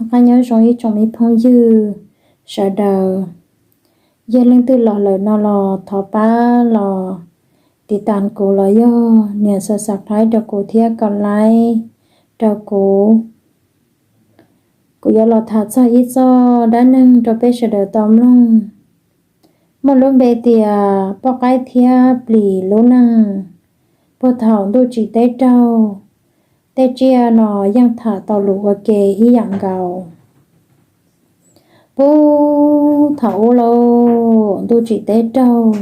Noj qab nyob zoo ib tsoom me phooj ywg sawv daws. Yog leej twg los lawm no los thov pab los tiv tas kuv los yog nias subscribe rau kuv thiab kom like rau kuv. Kuv yuav los tham txog ib txoj dab neeg rau peb sawv daws tau mloog. Muaj lub npe tias poj qaib thiab plis lub neej. Puag thaum ntuj tsim teb raug, tej tsiaj no yeej tham tau lus ua ke ib yam nkaus. Puag thaum ub lauj, ntuj tsim teb raug,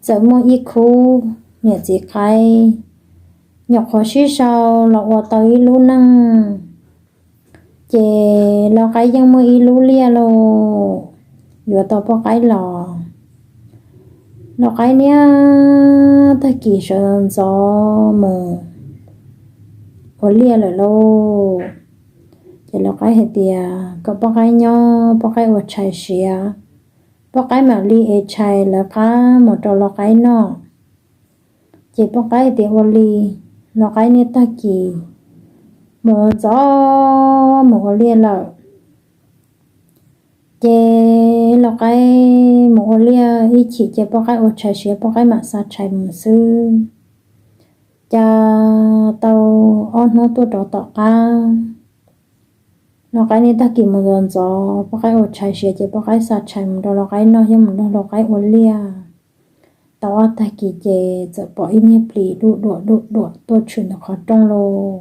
txawm muaj ib khub niam txiv qaib nyuam qhuav sib sau los ua tau ib lub neej. Ces lau qaib yeej muaj ib lub liaj lauj, yuav tau poj qaib los. Lau qaib niaj tag kis sawv ntxov mus ua liaj lawm lauj. Ces lau qaib hais tias kom poj qaib nyob, poj qaib ua tshais siav, poj qaib mam li ev tshais lawv qab mus rau lau qaib noj. Ces poj qaib hais tias ua li. Lau qaib niaj tag kis mus ntxov mus ua liaj lawm. Ces lau qaib mus ua liaj ib chim ces poj qaib ua tshais siav, poj qaib mam xa tshais mus xwb. Cas tau ob hnub tuaj rov tom qab, lau qaib niaj tag kis mus ntxov ntxov, poj qaib ua tshais siav ces poj qaib xa tshais mus rau lau qaib noj thiab mus nrog lau qaib ua liaj. Tau ob tag kis ces txawm pom ib niag plis duj duam duj duam tuaj tshwm ntawm qhov rooj lauj.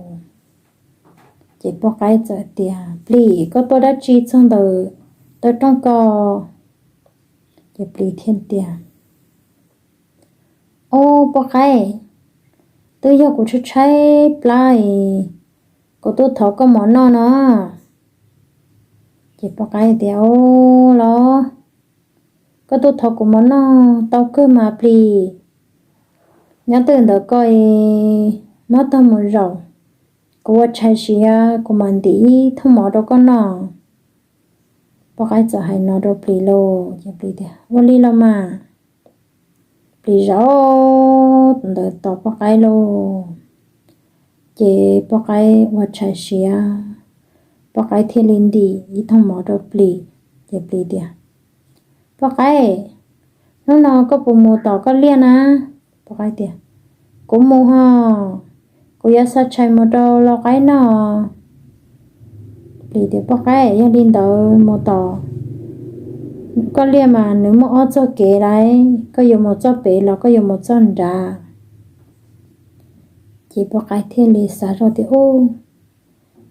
Ces poj qaib txawm tias, Plis, koj tuaj dab tsi txog ntawm taw rooj ko? Ces plis thiaj tias, Ob, poj qaib, twb yog kuv tshaib tshaib plab es kuv tuaj thov koj mov noj no. Ces poj qaib tias, Ob los, koj tuaj thov kuv mov noj tau kawg mas plis. Nyob twj ywm ntawm ko es muab tog mus zaum, kuv ua tshais siav kuv mam ntim ib thooj mov rau koj noj. Poj qaib txawm hais no rau plis lauj, ces plis tias, Ua li los mas. Plis zaum ntawd tos poj qaib lauj. Ces poj qaib ua tshais siav, poj qaib thiaj li ntim ib thooj mov rau plis. Ces plis tias, Poj qaib, hnub no koj puas mus tom koj liaj na? Poj qaib tias, Kuv mus hos, kuv yuav xa tshais mus rau lau qaib noj. Plis tias, Poj qaib, yog li ntawd mus tom koj liaj mas nws muaj ob txoj kev lauj, koj yuav mus txoj pem los koj yuav mus txoj nrad. Ces poj qaib thiaj li xav zoj tias, Ub,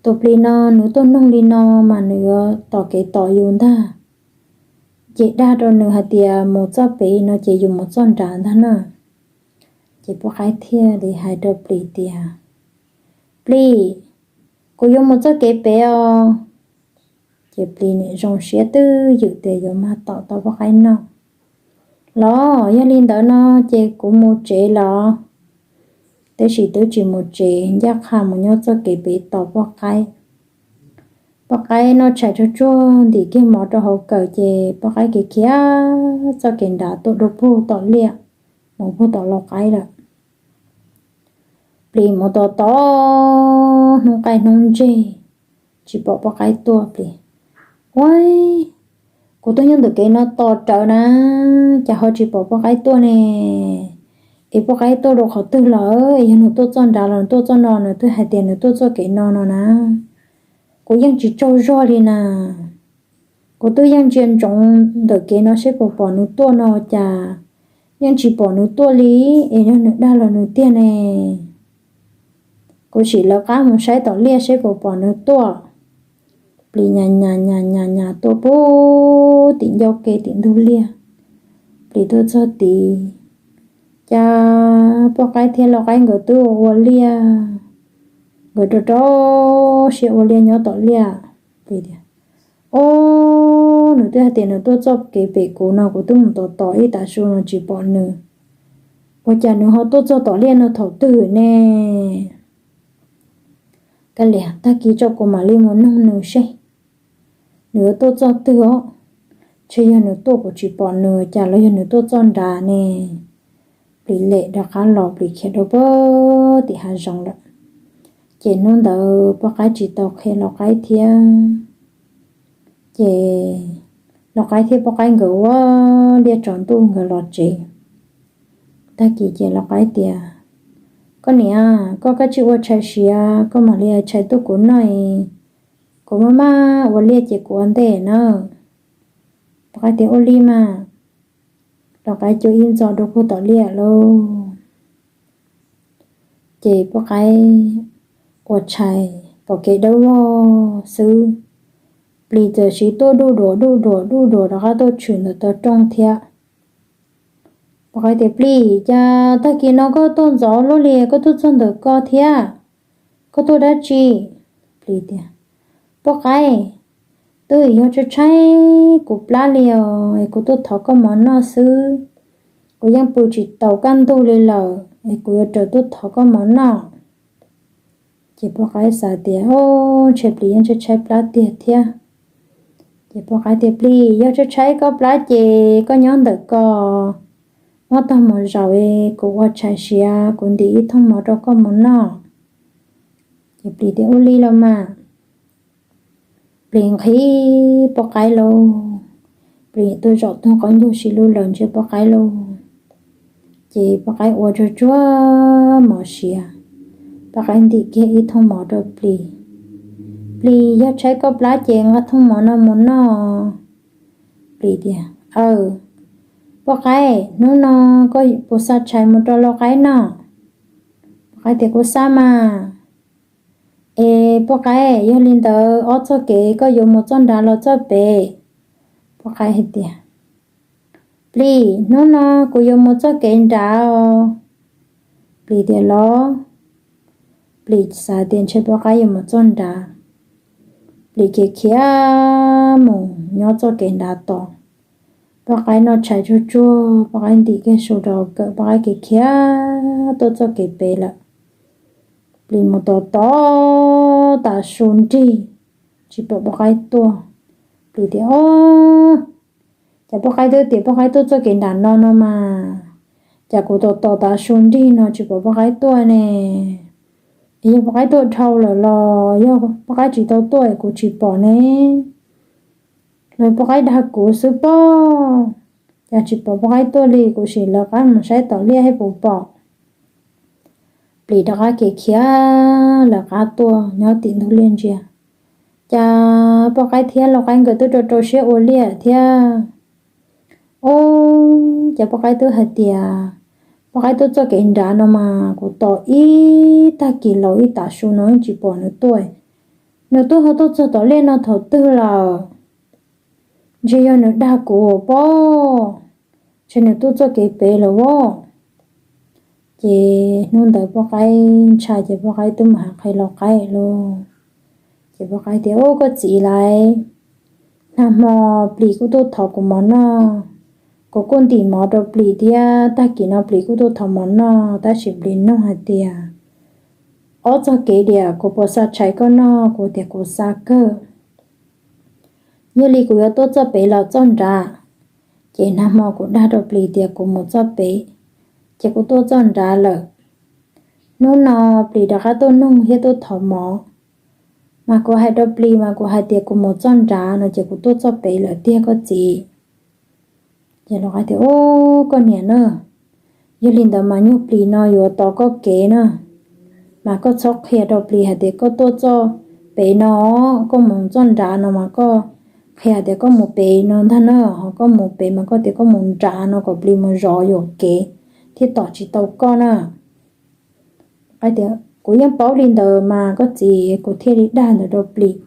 tus plis no nws tuaj noog li no mas nws yuav tom kev tom yus ntag. Ces dag rau nws hais tias mus txoj pem no ces yus mus txoj nrad ntag na. Ces poj qaib thiaj li hais rau plis tias, Plis, kuv yuav mus txoj kev pem os. Ces plis nim zoo siab twj ywm tias yuav mag tom tau poj qaib noj. Los yog li ntawd no ces kuv mus tsev los. Tab sis twb tsis mus tsev, ncaj qha mus nyob txoj kev pem tos poj qaib. Poj qaib noj tshais tsuag tsuag ntim kiag mov rau hauv kawm ces poj qaib khiav khiav txoj kev nrad tuaj dua puag tom liaj, mus puag tom lau qaib lawm. Plis mus tos tos hnub qaij hnub ntseg, tsis pom poj qaib tuaj. Plis, Ua, kuv tuaj nyob ntawm kev no tos rawv na, cas ho tsis pom poj qaib tuaj ne? Es poj qaib tuaj rau qhov twg lawm? Es yog nws tuaj txoj nrad los nws tuaj txoj no, nws twb hais tias nws tuaj txoj kev no no na. Kuv yeej tsis tsaug zog li na. Kuv twb yeej ntsia ntsoov ntawm kev no seb puas pom nws tuaj no cas yeej tsis pom nws tuaj li. Es yog nws dag los nws tiag ne? Kuv sim lawv qab mus saib tom liaj seb puas pom nws tuaj. Plis nyas nyas nyas nyas nyas tuaj puag tim ncauj ke tim ntug liaj. Plis tuaj txog tid, cas poj qaib thiab lau qaib nkawd twb ua ua liaj, nkawd rau rau siab ua liaj nyob tom liaj. Plis tias, Ob, nws twb hais tias nws tuaj txoj kev pem kuv no, kuv twb mus tos tos ib tag su no tsis pom nws. Ua cas nws ho tuaj txog tom liaj no thaum twg ne? Kav liam, tag kis tso kuv mam li mus noog nws seb nws yuav tuaj txoj twg os. Ntshe yog nws tuaj kuv tsis pom nws cas los yog nws tuaj txoj nrad ne. Plis lem rov qab los, plis khiav rau puag tim hav zoov lawm. Ces hnub ntawd poj qaib tsis tau qhia lau qaib thiab. Ces lau qaib thiab poj qaib nkawd ua liaj tsaus ntuj nkawd los tsev. Tag kis ces lau qaib tias, Koj niam, koj kav tsij ua tshais siav, koj mam li tshais tuaj kuv noj, kuv maj maj ua liaj ces kuv ua ntej nawb. Poj qaib tias, Ua li mas. Lau qaib cuab ib ntxov rau puag tom liaj lauj. Ces poj qaib ua tshais pom kev dawb vog xwb, plis txawm siv tuaj duj duas duj duas duj duas rov qab tuaj tshwm ntawm tog rooj thiab. Poj qaib tias, Plis, cas tag kis no koj tuaj ntxov luaj li, koj tuaj txog ntawm ko thiab? Koj tuaj dab tsi? Plis tias, Poj qaib, twb yog tshaib tshaib kuv plab li os, es kuv tuaj thov koj mov noj xwb. Kuv yeej pw tsis tau kaj ntug li lawm, es kuv yuav raws tuaj thov koj mov noj. Ces poj qaib xav tias, Ub, ntshe plis yeej tshaib tshaib plab tiag thiab. Ces poj qaib tias, Plis, yog tshaib tshaib koj plab ces koj nyob ntawm ko, muab tog mov zaum, kuv ua tshais siav, kuv ntim ib thooj mov rau koj mus noj. Ces plis tias, Ua li los mas. Plis nqhis poj qaib lauj. Plis tuaj zaum tog qhov ncauj si lug lawm ntsia poj qaib lauj. Ces poj qaib ua tsuag tsuag mov siav, poj qaib ntim kiag ib thooj mov rau plis. Plis, yog tshaib koj plab ces nqa thooj mov no mus noj. Plis tias, Aw, poj qaib, hnub no koj puas xa tshais mus rau lau qaib noj? Poj qaib tias, Kuv xa mas. Es poj qaib, yog li ntawd ob txoj kev koj yuav mus txoj nrad los txoj pem? Poj qaib hais tias, Plis, hnub no kuv yuav mus txoj kev nrad os. Plis tias, Los. Plis xav tias ntshe poj qaib yuav mus txoj nrad. Plis khiav khiav mus nyob txoj kev nrad tos. Poj qaib noj tshais tsuag tsuag, poj qaib ntim kiag su rau kawm, poj qaib khiav khiav tuaj txoj kev pem lawm. Plis mus tos tos tas su nrig, tsis pom poj qaib tuaj. Plis tias, Ob, cas poj qaib twb tias poj qaib tuaj txoj kev nram no no mas, cas kuv tos tos tas su nrig no tsis pom poj qaib tuaj ne? Yog poj qaib tuaj dhau lawm los yog poj qaib tsis tau tuaj kuv tsis pom ne? Los poj qaib dag kuv xwb pob, cas tsis pom poj qaib tuaj li, kuv sim lawv qab mus saib tom liaj seb puas pom. Plis rov qab khiav khiav lawv qab tuaj nyob tim ntug liaj ntsia, cas poj qaib thiab lau qaib nkawd twb rau rau siab ua liaj thiab. Ub, cas poj qaib twb hais tias poj qaib tuaj txoj kev nrad no mas kuv tos ib tag kis los ib tas su no tsis pom nws tuaj. Nws twb ho tuaj txog tom liaj no thaum twg lawm? Ntshe yog nws dag kuv pob, ntshe nws tuaj txoj kev pem lawm os. Ces hnub ntawd poj qaib ntshai ces poj qaib twb mus hais qhia lau qaib lauj. Ces poj qaib tias, Ub, koj txiv lauj, nag hmo plis kuj tuaj thov kuv mov noj, kuv kuj ntim mov rau plis thiab, tag kis no plis kuj tuaj thov mov noj, tab sis plis nug hais tias ob txoj kev diam kuv puas xa tshais koj noj, kuv tias kuv xa kawg. Yog li kuv yuav tuaj txoj pem los txoj nrad, ces nag hmo kuv dag rau plis tias kuv mus txoj pem, ces kuv tuaj txoj nrad lawm. Hnub no plis rov qab tuaj nug thiab tuaj thov mov, mas kuv hais rau plis mas kuv hais tias kuv mus txoj nrad no ces kuv tuaj txoj pem lawm tiag koj txiv. Ces lau qaib tias, Ub, koj niam na, yog li ntawd mas nyuag plis no yuav tos koj kev na, mas koj txhob qhia rau plis hais tias koj tuaj txoj pem no, koj mus txoj nrad no mas koj qhia hais tias koj mus pem no ntag na, ho koj mus pem mas koj tias koj mus nrad no kom plis mus zov yuam kev thiab tom tsis tau koj na. Qaib tias, Kuv yeej paub li ntawd mas koj txiv, kuv thiaj li dag ntawd rau plis.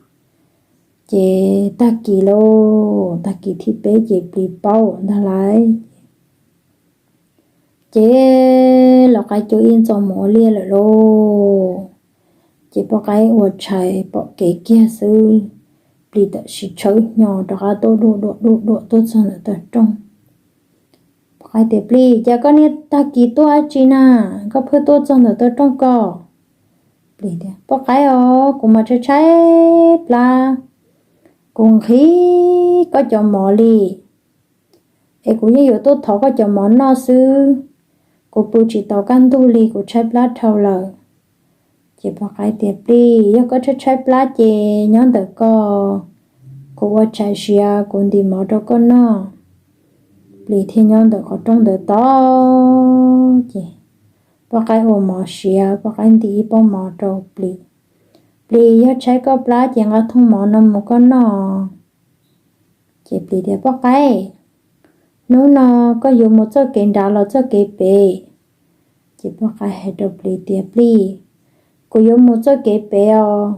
Ces tag kis lauj, tag kis thib peb ces plis paub ntag lauj. Ces lau qaib cuab ib ntxov mus ua liaj lawm lauj. Ces poj qaib ua tshais pom kev kiag xwb, plis tam sim tshawb hnyo rov qab tuaj duj duam duj duam tuaj txog ntawm tog rooj. Poj qaib tias, Plis, cas koj niaj tag kis tuaj dab tsi na, koj pheej tuaj txog ntawm tog rooj ko? Plis tias, Poj qaib os, kuv mas tshaib tshaib plab, kuv nqhis koj cov mov li, es kuv yeej yuav tuaj thov koj cov mov noj xwb. Kuv pw tsis tau kaj ntug li, kuv tshaib plab dhau lawm. Ces poj qaib tias, Plis, yog koj tshaib tshaib plab ces nyob ntawm ko, kuv ua tshais siav kuv ntim mov rau koj noj. Plis thiaj nyob ntawm qhov rooj ntawd tos. Ces poj qaib ua mov siav, poj qaib ntim ib pob mov rau plis. Plis, yog tshaib koj plab ces nqa thooj mov no mus koj noj. Ces plis tias, Poj qaib, hnub no koj yuav mus txoj kev nrad los txoj kev pem? Ces poj qaib hais rau plis tias, Plis, kuv yuav mus txoj kev pem os.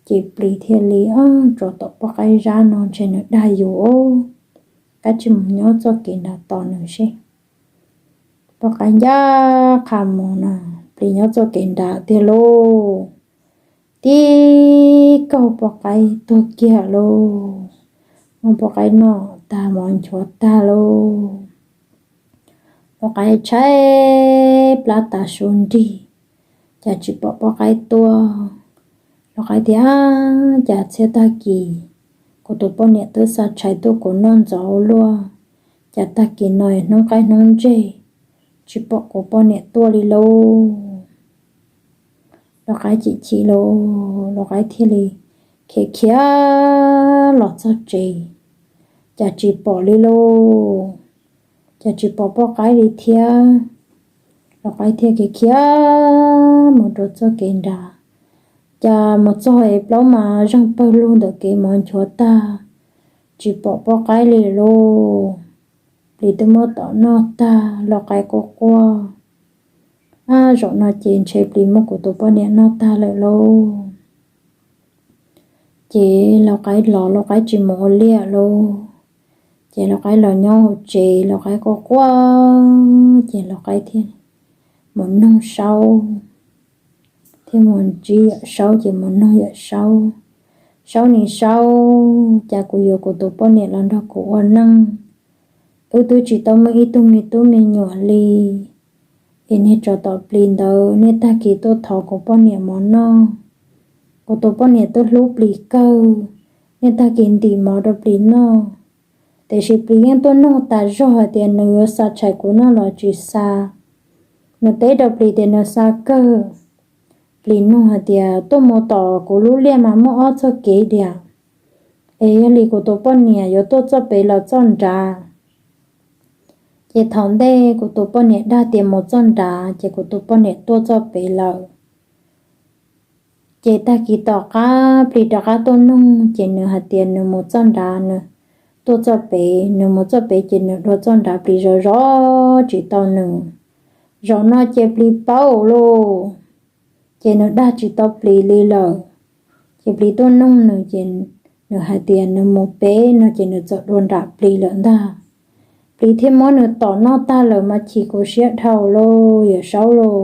Ces plis thiaj li, Ob, tsov tom poj qaib zab no ntshe nws dag yus, kav tsij mus nyob txoj kev nrad tos nws seb. Poj qaib ncaj qha mus no, plis nyob txoj kev nrad tiag lauj. Tib kaug poj qaib tuag kiag lauj. Muab poj qaib noj tag mov nchuav tag lauj. Poj qaib tshaib plab tas su nrig, cas tsis pom poj qaib tuaj. Poj qaib tias, Ab, cas txhiab tag kis kuv tus poj niam twb xa tshais tuaj kuv noj ntxov ua luaj, cas tag kis no hnub qaij hnub ntseg tsis pom kuv poj niam tuaj li lauj. Poj qaib chim chim lauj, poj qaib thiaj li khiav khiav los txog tsev, cas tsis pom li lauj. Cas tsis pom poj qaib li thiab. Poj qaib thiaj khiav khiav mus rau txoj kev nrad, cas mus txog es plaub mas zeeg pawg lug ntawm kev mov nchuav tag, tsis pom poj qaib li lauj. Plis twb muab tom noj tag, poj qaib quaj quaj, Ab, zaum no ces ntshe plis muab kuv tus poj niam noj tag lawm lauj. Ces poj qaib los, poj qaib tsis mus ua liaj lauj. Ces poj qaib los nyob hauv tsev, poj qaib quaj quaj, ces poj qaib thiaj mus noog Saub, thiaj mus ntsib Yawm Saub, ces mus noog Yawm Saub, Saub niam Saub, cas kuv yuav kuv tus poj niam los nrog kuv ua neej, wb twb tsis tau muaj ib tug me tub me nyuam li, es niag tsov tom plis ntawd niaj tag kis tuaj thov kuv poj niam mov noj. Kuv tus poj niam twb hlub plis kawg, niaj tag kis ntim mov rau plis noj. Tiam sis plis yeej tuaj nug tas zog hais tias nws yuav xa tshais kuv noj los tsis xa. Nws teb rau plis tias nws xa kawg. Plis nug hais tias, Tuaj mus tom kuv lub liaj mas muaj ob txoj kev diam, es yog li kuv tus poj niam yuav tuaj txoj pem los txoj nrad? Ces thaum ntej kuv tus poj niam dag tias mus txoj nrad, ces kuv tus poj niam tuaj txoj pem lawm. Ces tag kis tom qab plis rov qab tuaj nug, ces nws hais tias nws mus txoj nrad, nws tuaj txoj pem, nws mus txoj pem ces nws dua txoj nrad, plis zov zov tsis tau nws. Zaum no ces plis paub lauj, ces nws dag tsis tau plis li lawm. Ces plis tuaj nug nws ces nws hais tias nws mus pem no ces nws txawm dua nram plis lawm ntag. Plis thiaj muab nws tom noj tag lawm mas chim kuv siab dhau lauj, Yawm Saub lauj,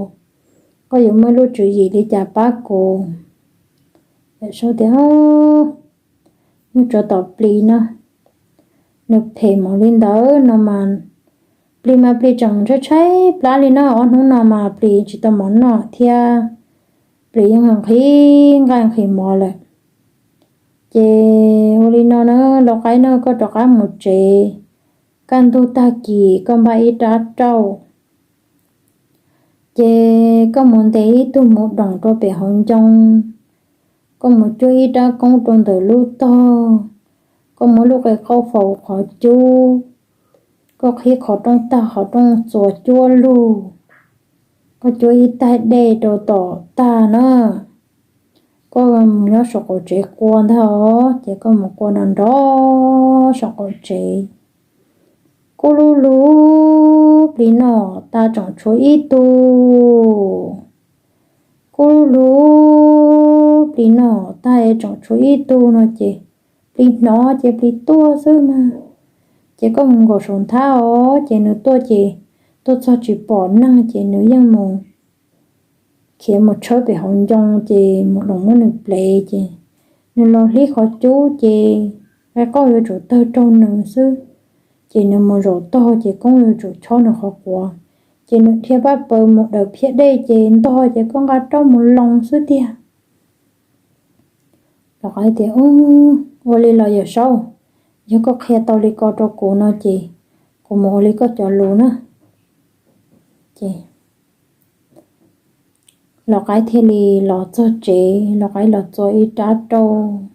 koj yuav muaj lub tswv yim li cas pab kuv? Yawm Saub tias, Niag tsov tom plis no, nws phem mus li ntawd no mas, plis mas plis tseem tshaib tshaib plab li no, ob hnub no mas plis tsis tau mov noj thiab, plis yeej nqhis nqaij nqhis mov lawm. Ces ua li no na, lau qaib na, koj rov qab mus tsev, kaj ntug tag kis koj npaj ib rab rauj, ces koj mus ntes ib tug mus doos rau pem hauv ncoo, koj mus cuab ib rab koob rau ntawm lub tog, koj muab lub qe qaub faus qhov cub, koj qhib qhov rooj tag qhov rooj txuas cuab lug, koj cuab ib taig dej rau tom tag na, koj mus nyob saum qaum tsev qua ntag os, ces koj mus qua nrov nrov saum qaum tsev. Kub lub lub, plis noj tag tseem tshuav ib tug. Kub lub lub, plis noj tag es tseem tshuav ib tug no ces plis hnov ces plis tuaj xwb mas. Ces koj mus nkaum saum nthab os, ces nws tuaj ces tuaj txog tsis pom neeg ces nws yeej mus khiav mus tshawb pem hauv ncoo ces mus doos muab nws plev ces nws los hlib qhov cub ces qe qaub yuav tsum tawg raug nws xwb. Ces nws mus zaum tog ces koob yuav tsum chob nws qhov quav. Ces nws dhia pab paws mus dawm phiab dej ces ntog ces koj nqa rauj mus loo xwb tiag. Lau qaib tias, Ua li los Yawm Saub, yog koj qhia tau li ko rau kuv no ces kuv mus ua li koj cov lus na. Ces Lau Qaib thiaj li los txog tsev, Lau Qaib los txua ib rab rauj,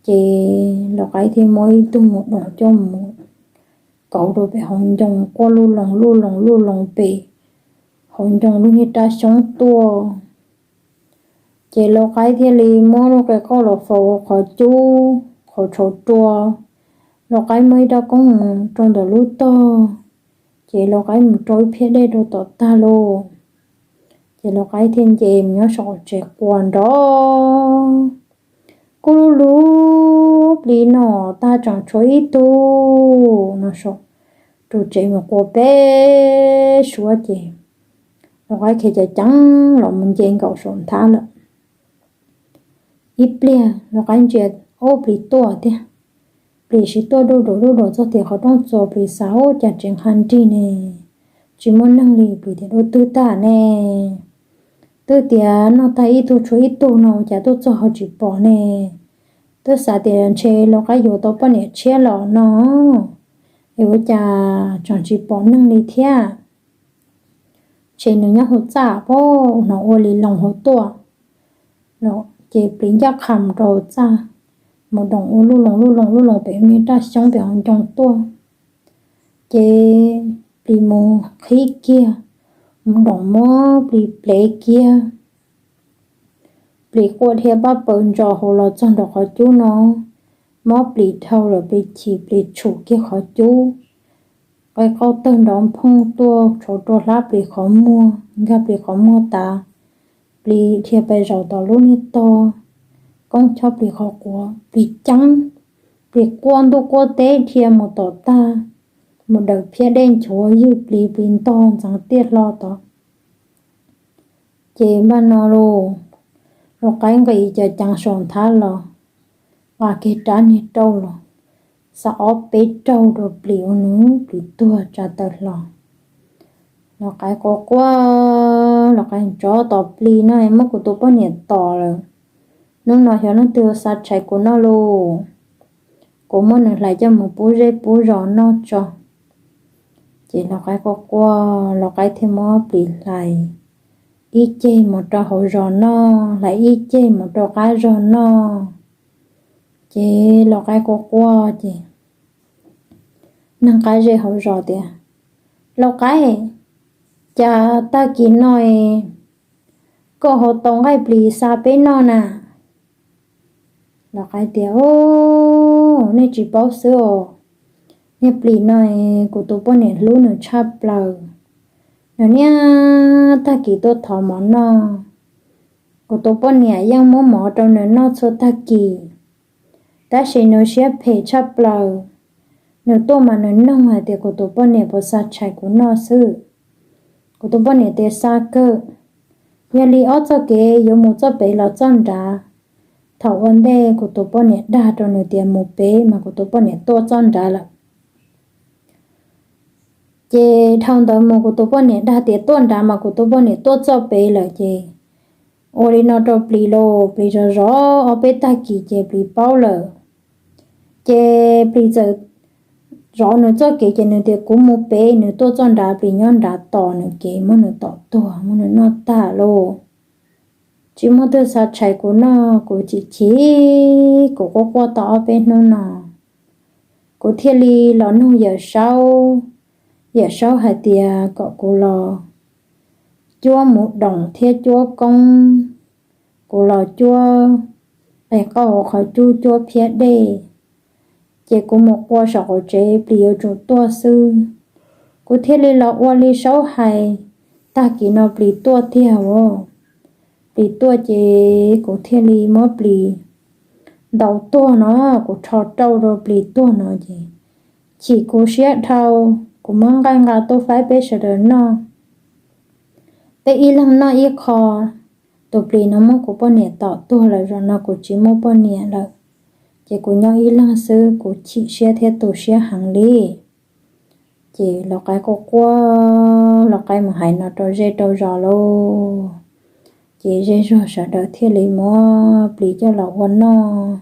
ces Lau Qaib thiaj muab ib tug mus doom coj mus kauv rau pem hauv ncoo, quaj luj loos luj loos luj loos pem hauv ncoo lub niag rab xyoob tuaj. Ces Lau Qaib thiaj li muab lub qe qauj los faus qhov cub, qhov tshauv rua. Lau Qaib muab ib rab koob mus rau ntawm lub tog, ces Lau Qaib mus rau ib phiab dej rau tom tag lauj. Ces Lau Qaib thiaj nce mus nyob saum tsev quaj nrov, kuv lub lub plis no tag tseem tshuav ib tug no saum ru tsev mus quaj peb suab ces Lau Qaib khiav ceev ceev los mus nce nkaum saum nthab lawm. Ib pliag Lau Qaib ntsia, ub, plis tuaj tiag. Plis sib tuaj duj duav duj duav txog tim qhov rooj txuas, plis xav, ub, cas tseem nqha nrig ne, tsis muaj neeg li, plis tias, dua twg tag ne? Twb tias noj tag ib tug tshuav ib tug no, ua cas tuaj txog ho tsis pom ne? Twb xav tias ntshe Lau Qaib yuav tau poj niam tshiab los no, es ua cas tseem tsis pom neeg li thiab? Ntshe nws nyob hauv txaj pob, hnov ua li loos hauv tuaj. Ces plis ncaj qha mus rau hauv txaj, mus doom ua luj loos luj loos luj loos pem niag raj xyoob pem hauv ncoo tuaj. Ces plis mus qhib kiag, mus doom muab plis plev kiag. Plis quaj dhia paj paws ntsos hauv los txog nram qhov cub no, mob plis dhau lawm, plis chim plis tshum kiag qhov cub. Qe qauj tawg nrov nphooj tuaj, tshauv rua hlab plis qhov muag, nkag plis qhov muag tas, plis dhia pais zaum tom lub niag tog, koob chob plis qhov quav, plis ceeb, plis quaj ntuj quaj teb dhia mus tom tag, mus daws phiab dej nchuav ywg plis, plis ntog ntxeev tiaj hlo tod. Ces npaj no lauj, Lau Qaib nqis ceev ceev saum nthab los, nqa kiag rab niag rauj los, xa ob peb raug rau plis ua nws plis tuag tsa taw hlo. Lau Qaib quaj quaj, Lau Qaib, tsov tom plis no muab kuv tus poj niam tom lawm. Hnub no xyov leej twg xa tshais kuv noj lauj. Kuv muab nws hlais coj mus pub zej pub zos noj tso. Ces Lau Qaib quaj quaj, Lau Qaib thiaj muab plis hlais ib ceg mus rau hauv zos noj, hlais ib ceg mus rau qab zos noj. Ces Lau Qaib quaj quaj ces neeg qab zej hauv zos tias, Lau Qaib, cas tag kis no koj ho tau nqaij plis xa peb noj na? Lau Qaib tias, Ub, nej tsis paub xwb os. Niag plis no kuv tus poj niam hlub nws tshaj plaws. Nws niaj tag kis tuaj thov mov noj. Kuv tus poj niam yeej muab mov rau nws noj txhua tag kis, tab sis nws siab phem tshaj plaws. Nws tuaj mas nws noog hais tias kuv tus poj niam puas xa tshais kuv noj xwb. Kuv tus poj niam tias xa kawg. Yog li ob txoj kev yuav mus txoj pem los txoj nrad. Thaum ua ntej kuv tus poj niam dag rau nws tias mus pem mas kuv tus poj niam tuaj txoj nrad lawm. Ces dhau ntawd mus kuv tus poj niam dag tias tuaj nrad mas kuv tus poj niam tuaj txoj pem lawm ces ua li no rau plis lauj, plis zov zov ob peb tag kis ces plis paub lawm. Ces plis txawm zov nws txoj kev ces nws tias kuv mus pem, nws tuaj txoj nrad, plis nyob nrad tos nws kev muab nws tom tuag muab nws noj tag lauj. Tsis muaj twg xa tshais kuv noj, kuv chim chim, kuv quaj quaj tau ob peb hnub no. Kuv thiaj li los nug Yawm Saub, Yawm Saub hais tias kom kuv los cuab mus doom thiab cuab koob, kuv los cuab qe qauj hauv qhov cub, cuab phiab dej, ces kuv mus qua saum qaum tsev plis yuav tsum tuaj xwb. Kuv thiaj li los ua li Saub hais, tag kis no plis tuaj tiag os. Plis tuaj ces kuv thiaj li muab plis ntaus tuag no, kuv rho rau rau plis tuag no ces chim kuv siab dhau, kuv muab nqaij nqa tuaj faib peb sawv daws noj. Peb ib leeg noj ib qho, tus plis no muab kuv poj niam tom tuag lawm, zaum no kuv tsis muaj poj niam lawm, ces kuv nyob ib leeg xwb, kuv chim siab thiab tu siab heev li. Ces Lau Qaib quaj quaj, Lau Qaib mus hais no rau zej rau zos lauj. Ces zej zog sawv daws thiaj li muab plis coj los ua noj.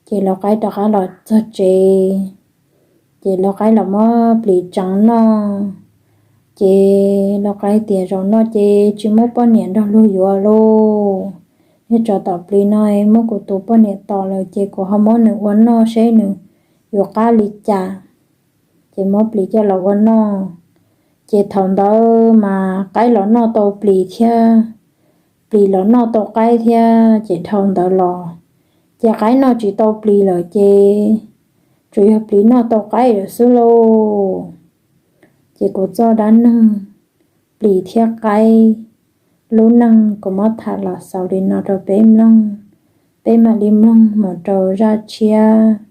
Ces Lau Qaib rov qab los txog tsev, ces Lau Qaib los muab plis tseev noj. Ces lau qaib tias, Zaum no ces tsis muab poj niam nrog luag yuav lauj. Nyob tsov tom plis no muab kuv tus poj niam tom lawm ces kuv ho muab nws ua noj seb nws yuav qab li cas. Ces muab plis coj los ua noj. Ces thaum ntawd mas qaib los noj tau plis thiab, plis los noj tau qaib thiab. Ces dhau ntawd los ces qaib noj tsis tau plis lawm ces tsuas yog plis noj tau qaib lawm xwb lauj. Ces kuv txoj dab neeg plis thiab qaib lub neej kuv muab tham los xaus li no rau peb mloog. Peb mam li mloog mus rau zaj tshiab.